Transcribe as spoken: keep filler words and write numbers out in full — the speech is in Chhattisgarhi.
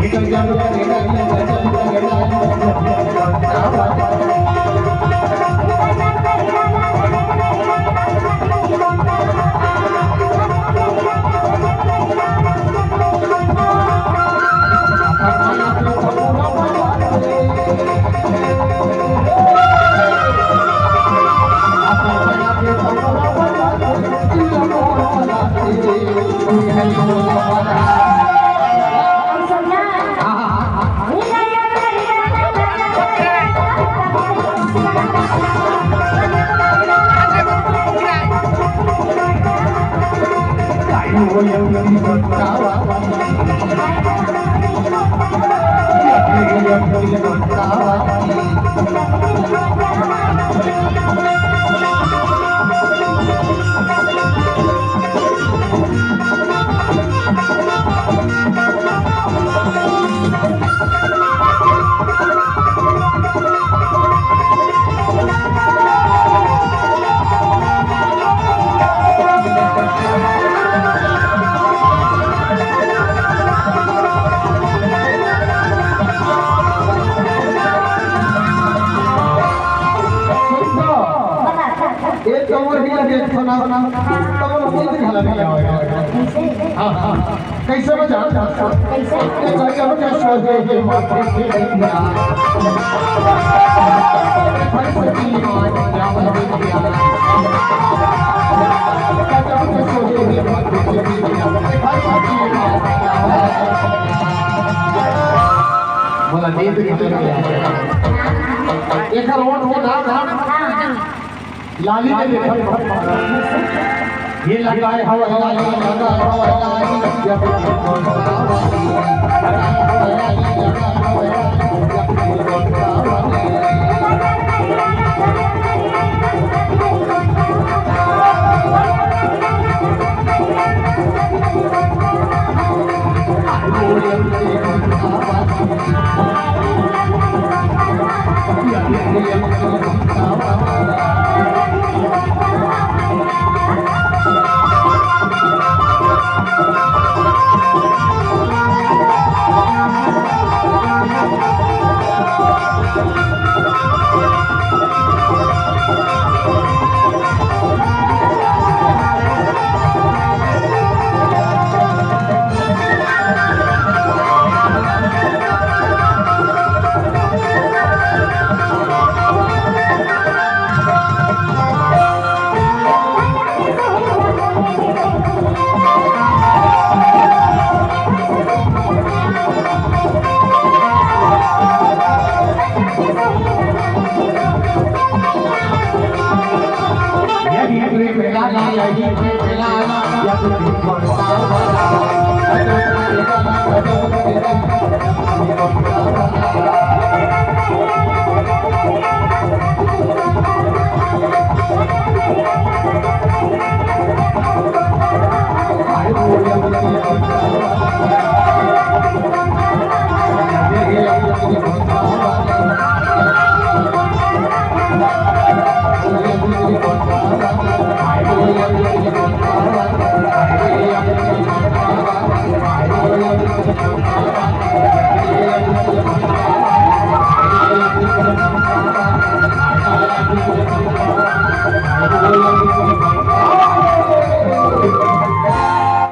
सुन तो, ये तो वही लगे खाना, तो वो खुद खा लेने का होगा। हाँ, हाँ। कैसे बजा? कैसे? ये गजब के सोहे के माथे पे बिंदिया। बोला, दे दे, दे दे। एकर ओठ के नाम, नाम। लाली में देखत, ये लगाए हवा लाली, लगाए हवा लाली, जब